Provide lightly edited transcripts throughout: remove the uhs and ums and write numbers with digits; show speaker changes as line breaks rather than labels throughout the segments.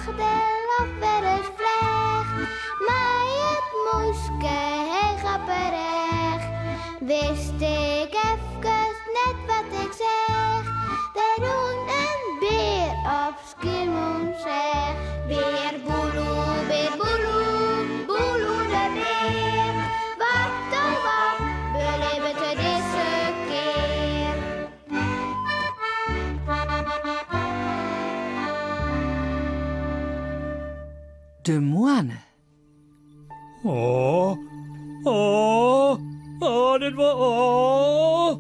Lache de loft wer ris fleach, mei it mûske heech op 'e rêch. Wist ik efkes net wat ik seach, der rûn in bear op Skiermûntseach. Bear Boeloe, bear Boeloe, Boeloe de bear, wat oh wat belibbet er dizze kear?
De moanne.
Oh, oh, oh, dit wol, oh,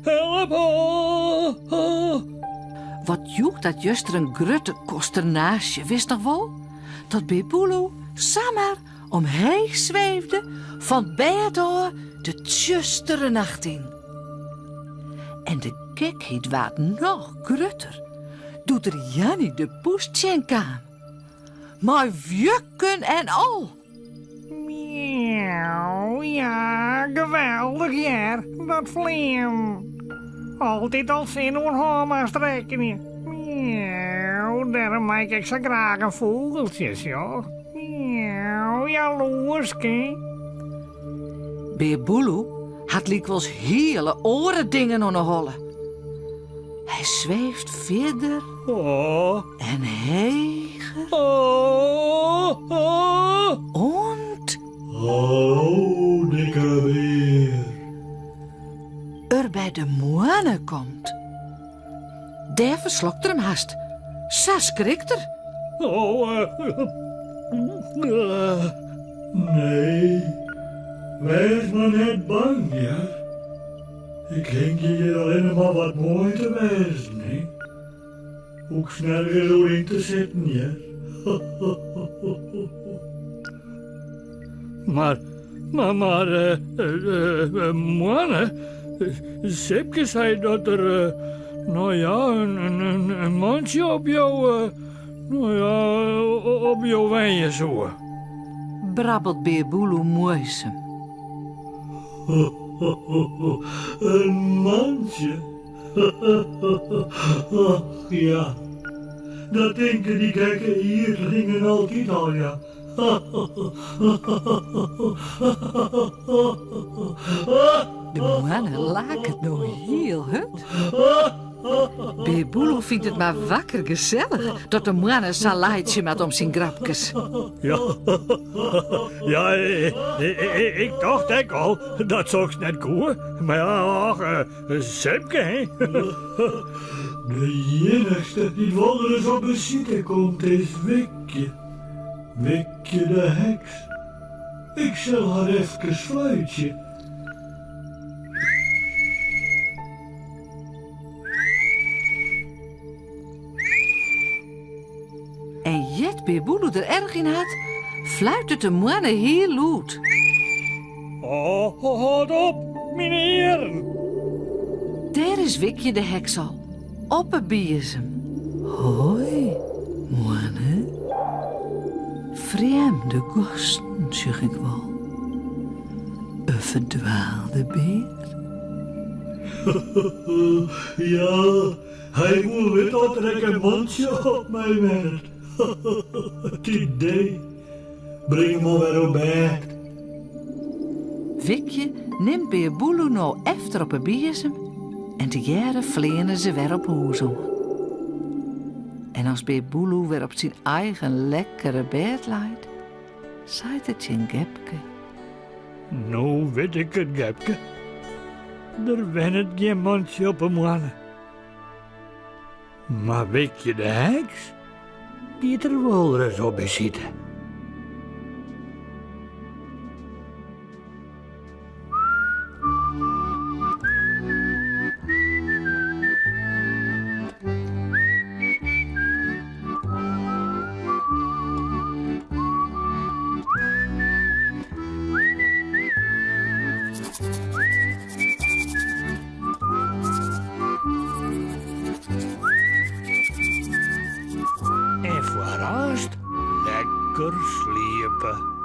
help, oh, oh.
Wat joech dat juster in grutte konsternaasje, witst noch wol? Dat Bear Boeloe samar omheech sweefde fan 't bêd ôf de tsjustere nacht yn. En de gekheid waard noch grutter doe't er Janny de poes tsjinkaam. Mei wjukken en al.
Miauw, ja, geweldich hear, dat fleanen. Altyd al sin oan hân moatst rekkenje. Miauw, dêrom mei ik sa graach in fûgeltsje, sjoch. Miauw, jaloersk, hè?
Bear Boeloe hat lykwols hiele oare dingen oan 'e holle. Hy sweeft fierder
Oh.
en heger.
Oh, oh.
Oant.
Hallo, dikke bear.
Er by de moanne komt. Dêr ferslokt er him hast. Sa skrikt er.
Oh, nee, wês mar net bang, hear. Ik hingje hjir allinne mar wat moai te wêzen, hè. Hoechst nergens oer yn te sitten, hear.
Mar, mar, mar, moanne, Sipke sei dat der, no ja, in mantsje op jo, no ja, op jo wenje soe.
Brabbelt Bear Boeloe muoisum.
In mantsje? Ach ja, dat tinke dy gekke ierdlingen altyd al, ja.
De moanne laket no hiel hurd. Bear Boeloe fynt it mar wakker gesellich dat de moanne sa laitsje moat om syn grapkes.
Ja, ja, ik tocht ek al dat soks net koe, mar ja, och, Sipke, hè? De iennichste dy't wolris op besite komt is Wikje. Wikje de heks. Ik sil har efkes fluitsje.
En jet Bear Boeloe der erch yn hat, fluitet de moanne hiel lûd.
Oh, hâld op, myn earen!
Dêr is Wikje de heks al, op 'e biezem. Hoi, moanne. Frjemde gasten, sjoch ik wol. In ferdwaalde bear.
Ja, hy woe witte oft der ek in mantsje op my wennet. It idee. Bring him mar wer op bêd.
Wikje nimt Bear Boeloe no efter op 'e biezem en tegearre fleane se wer op hûs oan. En as Bear Boeloe wer op syn eigen lekkere bêd leit, seit er tsjin Gepke.
No wit ik it, Gepke. Der wennet gjin mantsje op 'e moanne. Mar Wikje de heks giet der wol ris op besite. En foarearst lekker sliepe.